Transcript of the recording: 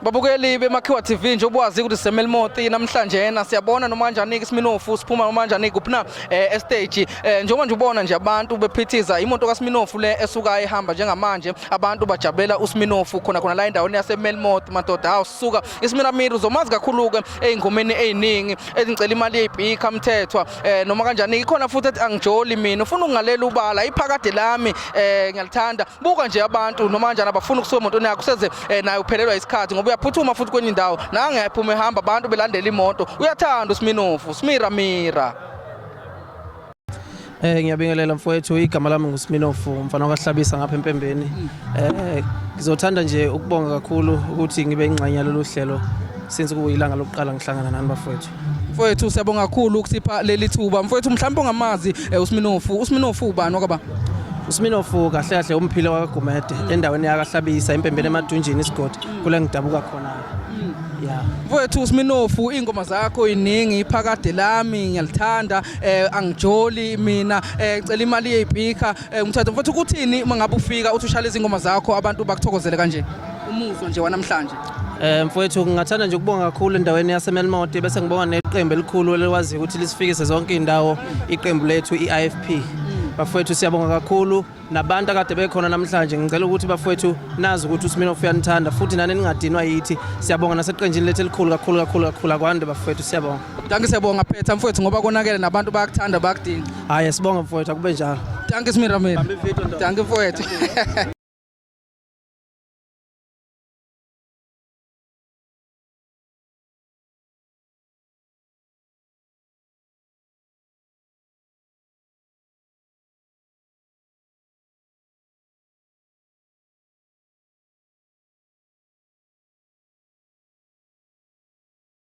Babukeli beMakhiwa TV, njengoba wazi ukuthi siseMelmoth namhlanje yena siyabona noma kanjani iSminofu siphuma noma kanjani kuphi na estage. Njengoba nje ubona nje abantu bephithiza imoto kaSminofu le esuka ihamba njengamanje, abantu bajabulela uSminofu khona khona la endaweni yaseMelmoth madoda. Hawu suka, iSmiramira uzomazi kakhulu ke ey'ngomeni ey'ningi ezingicela imali yey'pikha mthethwa, noma kanjani ikhona futhi ethi angijoli mina, ufuna ukungalela ubala iphakade lami, ngiyalithanda. Buka nje abantu noma kanjani abafuna ukusuka emotweni yakho, useze naye uphelelwa isikhathi ngoba uyaphuthuma futhi kwenye indawo nange yaphuma ehamba, abantu belandela imoto. Uyathanda uSminofu, Smiramira. Ngiyabingelela mfowethu, igama lami nguSminofu, umfana kaHlabisa ngapha eMpembeni. Ngizothanda nje ukubonga kakhulu ukuthi ngibe ingxenye yalolu hlelo since kuyilanga lokuqala ngihlangana nani bafowethu. Mfowethu, siyabonga kakhulu ukusipha leli thuba. Mfowethu, mhlawumbe ongamazi uSminofu, uSminofu ubani wakaba? USminofu kahle kahle umphile wakaGumede endaweni yakaHlabisa eMpembeni eMadunjini isigodi kule ngidabuka khona. Yeah. Mfowethu uSminofu, ingoma zakho iningi, iphakade lami ngiyalithanda, angijoli mina, cela imali yey'pikha, umthetho. Mfowethu, kuthini uma ngabe ufika uthi ushaya lezi ngoma zakho abantu bakuthokozele kanje? Umuzwa nje wanamhlanje. Mfowethu, ngingathanda nje ukubonga kakhulu endaweni yaseMelmoth bese ngibonga neqembu elikhulu eliwaziyo ukuthi lisifikise zonke indawo, iqembu lethu i-IFP. Bafowethu, siyabonga kakhulu nabantu akade bekhona namhlanje. Ngicela ukuthi bafowethu nazi ukuthi uSminoff uyanithanda futhi nani ningadinwa yithi. Siyabonga naseqenjini lethu elikhulu kakhulu kakhulu kakhulu. Akwande bafowethu, siyabonga. Dankie, siyabonga phetha mfowethu, ngoba konakele nabantu bayakuthanda, bayakudinga. Hhayi, sibonga mfowethu, akube njalo. Dankie Smiramira. Bamba ividiyo, ndoda. Dankie mfowethu.